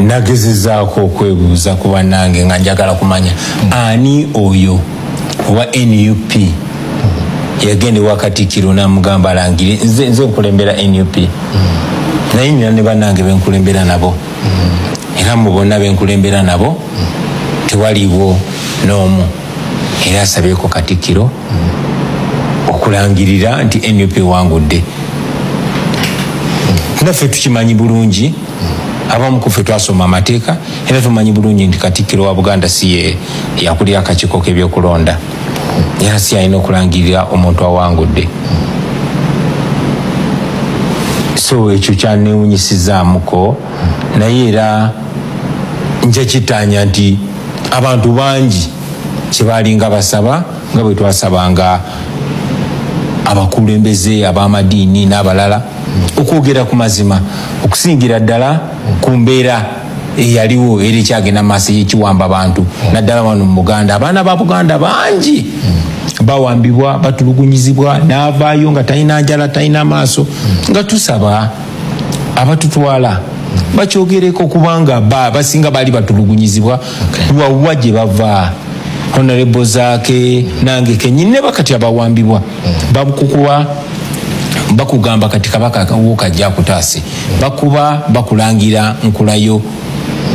Nagezezaako okwebuuza ku bannange nga njagala kumanya ani oyo owa NUP yagenda ewa Katikkiro n'amugamba alangire. Nze nkulembera NUP, naye nina ne bannange benkulembera nabo, era mu bonna benkulembera nabo tewaliwo n'omu era asabyeko Katikkiro okulangirira nti NUP ewangudde. Naffe tukimanyi bulungi, abamu ku ffe twasoma amateeka, era tumanyi bulungi nti Katikkiro wa Buganda si ye yakulira akakiiko k'ebyokulonda, era si alina okulangirira omuntu awangudde. So ekyo kyanewunyisizaamuko, naye era nja kitanya nti abantu bangi kyebalinga basaba nga bwe twasabanga abakulembeze ab'amadiini n'abalala okwogera ku mazima, okusingira ddala ku mbeera eyaliwo era ekyagenda maaso y'ekiwamba bantu, naddala wano mu Buganda. Abaana ba Buganda bangi bawambibwa, batulugunyizibwa, n'avaayo nga talina njala, talina maaso, nga tusaba abatutwala bakyogereko, kubanga basinga baali batulugunyizibwa wawa gye bava. Honorable Zaake nange kenyini ne bakati abawambibwa bakukuba, bakugamba kati kabaka wo kajja akutaase, bakuba bakulangira nkulayo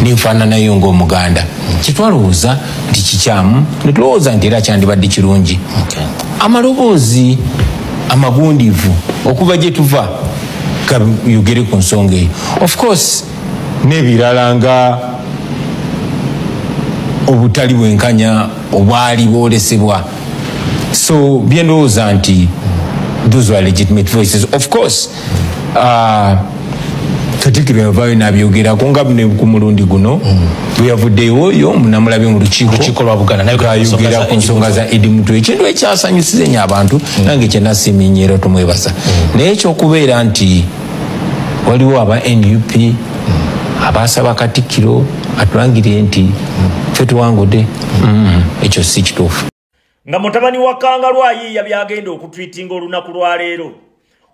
n'enfaananayo ng'Omuganda. Kyetwalowooza nti kikyamu, ne tulowooza nti era kyandibadde kirungi amaloboozi amagundivu okuva gye tuva gayogere ku nsonga eyo. Of course n'ebirala nga obutali bwenkanya obwali bwolesebwa. So byendowooza nti those were legitimate voices. Of course Katikkiro yavaayo n'abyogerako nga ne ku mulundi guno bwe yavuddeyo oyo namulabye mu lukiiko lwa Buganda ng'ayogera ku nsonga za Eddie Mutwe, ekintu ekyasanyusiza ennyo abantu, nange kye nasiimye nnyo era tumwebaza. Naye ekyokubeera nti waliwo aba NUP abasaba Katikkiro atulangirire nti ffe tuwangudde, ekyo si kituufu. Nga mutabani wa Kangalu ayiiya byagenda okutwitinga olunaku lwaleero.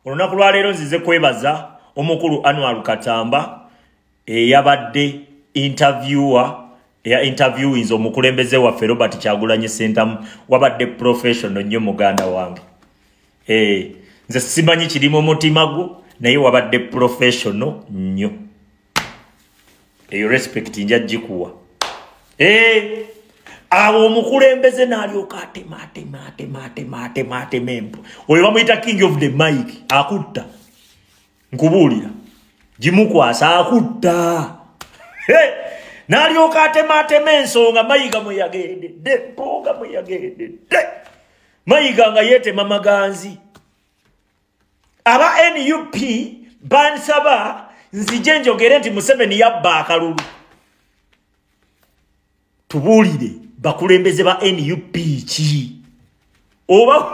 Olunaku lwaleero nzize kwebaza omukulu Anwar Katamba eyabadde interviewer, eya interviewinze omukulembeze waffe Robert Kyagulanyi Ssentamu. Wabadde professional nnyo muganda wange. Nze simanyi kiri mu mutima gwo, naye wabadde professional nnyo. Eyo respect nja gikuwa. Awo omukulembeze n'alyoka atema, atema, atema, atema, atema, atema empo. Oyo bamuyita king of the mic, akutta. Nkubuulira, gimukwasa akutta. N'alyoka atema, atema ensonga. Mayiga mwe yagendedde, Mpuuga mwe yagendedde. Mayiga nga yeetema maganzi. Aba NUP bansaba nzije njogere nti Museveni yabba akalulu. Tubuulire bakulembeze ba NUP ki? Oba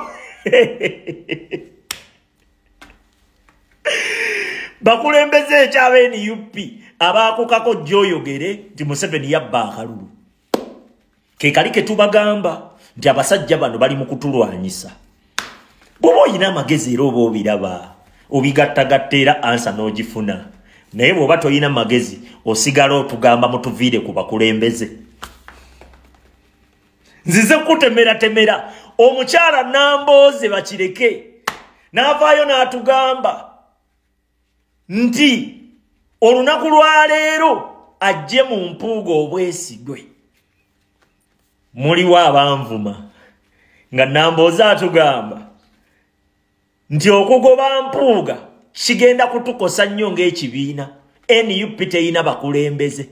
bakulembeze ekyaba NUP abaakukako gy'oyogere nti Museveni yabba akalulu. Ke kali ke tubagamba nti abasajja bano bali mu kutulwanyisa. Bw'oba oyina amagezi era oba obiraba, obigattagatta era ansa n'ogifuna. Naye bw'oba toyina magezi osigala otugamba mutuviire ku bakulembeze. Nzize kutemeratemera omukyala Nambooze bakireke n'avaayo n'atugamba nti olunaku lwaleero ajje mu Mpuuga obwesigwe. Muliwo abanvuma nga Nambooze atugamba nti okugoba Mpuuga kigenda kutukosa nnyo ng'ekibiina. NUP teyina bakulembeze.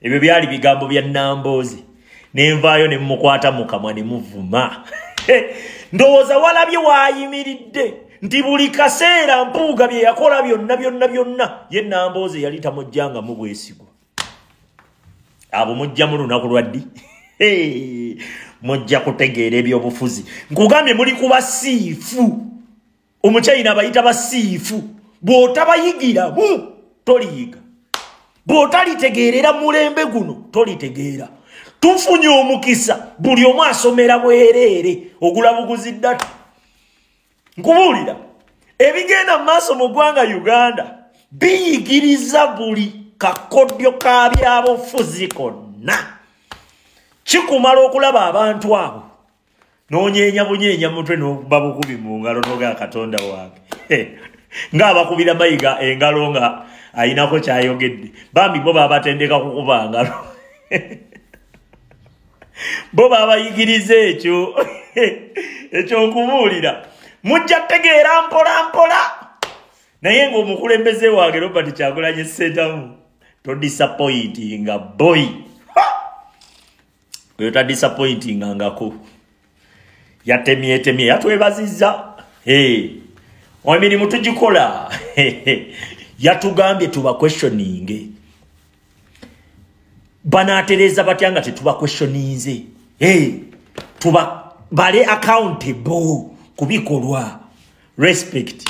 Ebyo byali bigambo bya Nambooze. Nenvaayo ne mmukwata mu kamwa ne muvuma. Ndowooza walabye waayimiridde nti buli kaseera Mpuuga bye yakola byonna byonna byonna ye Nambooze yali tamugjangamu bwesigwa. Abo mujja mu lunaku lwa ddi? Mujja kutegeera ebyobufuzi. Nkugambye muli ku basiifu. Omuchayina abayita basiifu. Bw'otabayigiramu toliyiga. Bw'otalitegeerera mulembe guno tolitegeera. Tufunye omukisa buli omu asomera bwereere ogula buguzi ddata. Nkubuulira ebigenda mu maaso mu ggwanga Uganda biyigiriza buli Kakodyo ka byabufuzi konna. Kikumala okulaba abantu abo n'onyeenya bunyeenya mutwe n'okuba bukubi mu ngalo n'oga Katonda wange. Ng'abakubira Mayiga engalo nga ayinako kyayogedde. Bambi bo babatendeka kukuba ngalo. Bo babayigiriza ekyo. Ekyo nkubuulira. Mujja tegeera mpola mpola. Naye ng'omukulembeze wange Robert Kyagulanyi Ssentamu todisappointinga boy. Oyo tadisappointinga ngako. Yatemyetemye yatwebazizza. Emirimu tugikola. Yatugambye tuba questioning. Banaatereeza batya nga tetuba questioninze? Tuba bale accountable ku bikolwa. Respect.